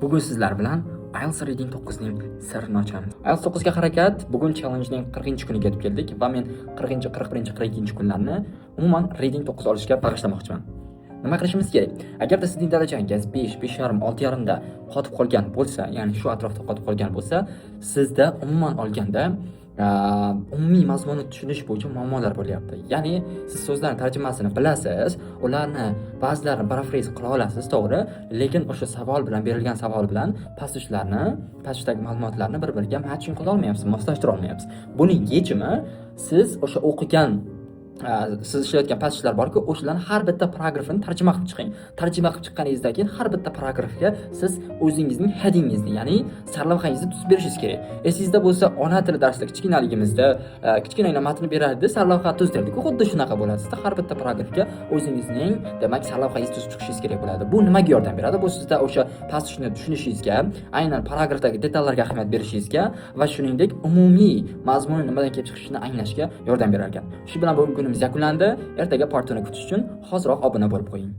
Bugun sizlar bilan IELTS Reading 9 ning sirrini ochamiz. IELTS 9 ga harakat. Bugun challengening 40-kuniga yetib keldik va men 40, 41, 42 kunlarni umuman Reading 9 olishga bag'ishlamoqchiman. Nima qilishimiz kerak? Agarda sizning darajangiz 5, 5,5, 6,5 da qotib qolgan bo'lsa, ya'ni shu atrofda qotib qolgan bo'lsa, sizda umuman olganda umumiy mazmunni tushunish bo'yicha muammolar bo'lyapti. Ya'ni siz so'zlarni tarjimasini bilasiz, ularni ba'zilarini paraphrase qila olasiz, to'g'ri, lekin o'sha savol bilan, berilgan savol bilan passagelarni, passage'dagi ma'lumotlarni bir-biriga matching qila olmayapsiz, moslashtira olmayapsiz. Buning yechimi: siz o'sha o'qigan, siz ishlayotgan passagelar borku, o'shalarni har bitta paragrafini tarjima qilib chiqing. Tarjima qilib chiqqaningizdan keyin har bitta paragrafga siz o'zingizning headingizni, ya'ni sarlavhangizni tuzib berishingiz kerak. Esingizda bo'lsa, ona tili darsida kichkinaligimizda kichkinagina matni berardi, sarlavha tuz derdik. Xuddi shunaqa bo'ladi. Sizda har bitta paragrafga o'zingizning, demak, sarlavhangizni tuzib chiqishingiz kerak bo'ladi. Bu nimaga yordam beradi? Bu sizda o'sha passageni tushunishingizga, aynan paragrafdagi detallarga ahamiyat berishingizga va shuningdek umumiy mazmuni nimadan kelib chiqishini anglashga yordam berar ekan. Shu bilan bugungi kunimiz yakunlandi. Ertaga part 2 ni kutish uchun hoziroq obuna bo'lib qo'ying.